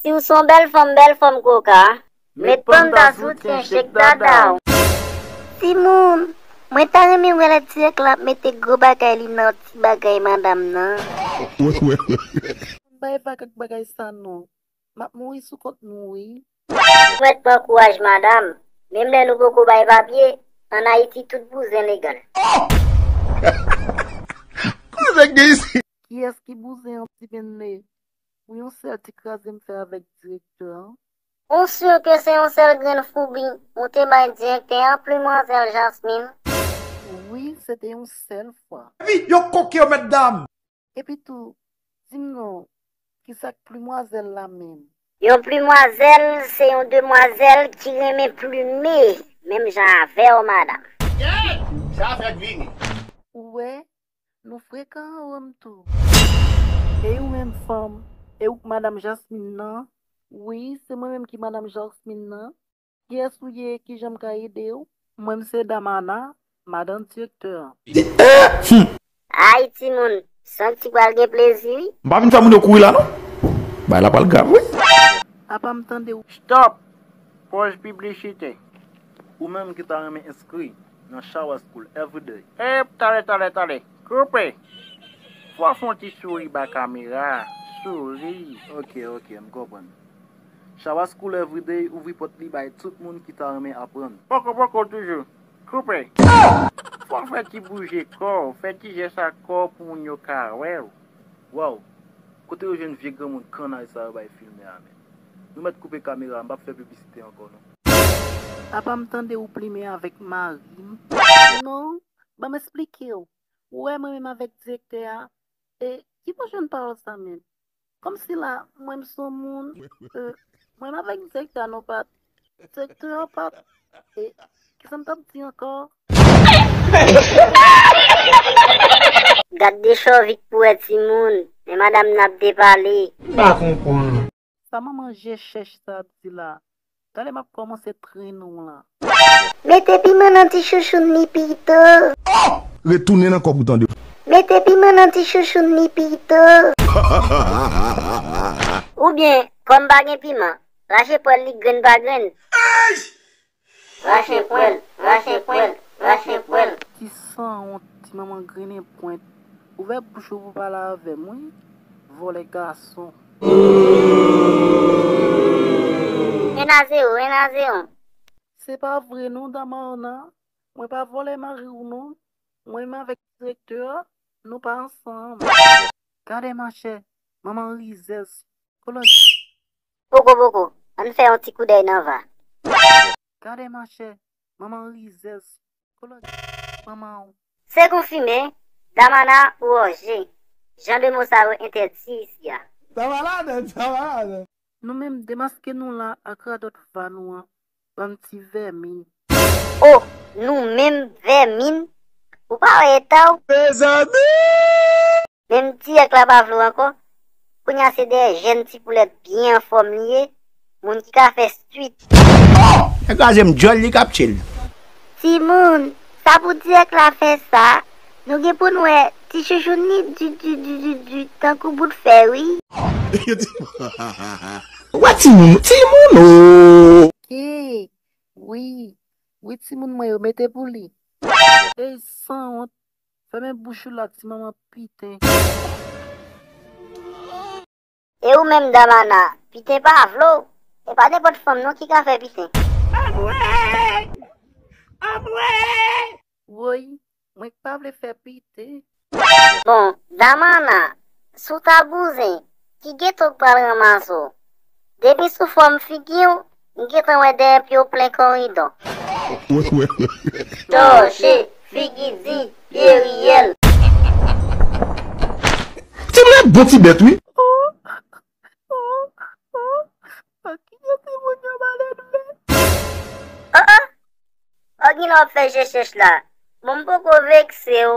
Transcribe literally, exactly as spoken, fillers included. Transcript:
Si w se yon bèl fanm, bèl fanm koka. Met panta sou tyen, chèk dada w. Timoun, mwen ta renmen wè lè dirèk la ap mete gwo bagay li nan ti bagay madanm nan. Bay vag ak bagay sa non. M ap mouri sou kont nou wi. Mwen pran kouraj madanm. Menm lè nou poko bay papye, ann Ayiti tout bouzen legal. Kiyès ki bouzen an ti benle? Pou yon sèl ti kraze m fè avèk direktè an. Ou si ke se yon sèl grenn foubi ou te bay direktè an, plimwazèl Jasmine? Wi, se te yon sèl fwa. Epi yo koke yo mèt dam. Epi tou, di m non, kisa k plimwazèl la menm? Yon plimwazèl se yon demwazèl ki renmen plime, menm jan avè w madanm. Sa fèk vini. Ou wè, nou frekan an Wòm tou. E ou menm fanm, e ou k madanm Jasmine nan? Wi, se mwen menm ki madanm Jasmine nan. Kiyès ou ye? Kijan m ka ede w? Mwen m se Damana, madanm direktè an. Ay timoun, santi pral gen plezi wi. M pa vin fè moun yo kouri la non. Bagay la pral grav wi. Apa m tande w. Stop! Pòz piblisite. Ou menm ki ta renmen enskri nan Shower School Everyday. Ep, tande, tande, tande. Koupe! Fò w fè yon ti souri ba kamera a. Souri. Ok, ok, m konprann. Shower School Everyday ouvri pòt li bay tout moun ki ta renmen aprann. Poko, poko toujou. Koupe! Fò w fè ti bouje kò w, fè ti jès ak kò w pou moun yo ka wè w. Waw! Kote yo jwenn vye granmoun kannay sa yo bay filme a menm? Nou mèt koupe kamera a, m p ap fè piblisite ankò non. Apa m tande ou plimen avèk mari m? Non, ban m esplike w. Ou wè mwen menm avèk direktè a, e ki bò jwenn pawòl sa menm? Kòmsi la, mwen m se yon moun, e, mwen m avèk direktè a nou pa t, direktè a pa t, e, kisa m t ap di ankò? Gad de chòvik pou wè timoun, men madanm nan ap depale. M pa konprann. Sa manman je chèch sa ap di la? Talè m ap kòmanse trennen w la. Mete piman nan ti chouchoun li pito. Retounen nan kòb ou tande. Mete piman nan ti chouchoun li pito. Oubyen, kòm pa gen piman, rache pwèl li grenn pa grenn. Rache pwèl, rache pwèl, rache pwèl. Ti sanwont, ti manman grennen pwent. Ouvè bouch ou pou pale avè m wi. Vòlè gason. En a zewo, en a zewo. Se pa vre non, Damarna. Mwen pa vòlè mari w non. Mwen menm avèk direktè a, nou pa ansanm. Gade machè, manman rizèz. Kolòn. Poko poko, ann fè yon ti koudèy nan va. Gade machè, manman rizèz. Kolòn. Manman w. Se konfime, Damana ou Òje. Jan de mo sa yo entèdi isi a. Sa va ladan, sa va ladan. Nou menm demaske nou la ak radòt va nou an, bann ti vèmin. O, nou menm vèmin? Ou pa wè eta w? Mezanmi! Menm dirèk la pa vle w ankò. Kounye a se de jèn ti poulèt byen anfòm li ye, moun ki ka fè swit. Nèg la kraze m djòl li k ap tchil. Timoun, sa pou dirèk la fè sa, nou gen pou n wè ti chouchoun li di di di di di tankou bout fè wi. Wè timoun, timoun o. Wi, wi timoun mwen yo mete pou li. Ey sanwont, fèmen bouch ou la ti manman piten. E ou menm Damana, piten pa vle w. E pa nenpòt fanm non ki ka fè piten. Anmwey! Anmwey! Woy, mwen k pa vle fè piten. Bon, Damana, si w ta bouzen, ki geto k pral ranmase w? Depi sou fòm figi w, m gentan wè dèyè pye w plen koridon. Tòche, figi di, pye riyèl. Ti moun bon ti bèt wi. Ki kote moun yo malelve? Ah ah! Ògina w ap fè je chèch la. Bon, m poko vekse w.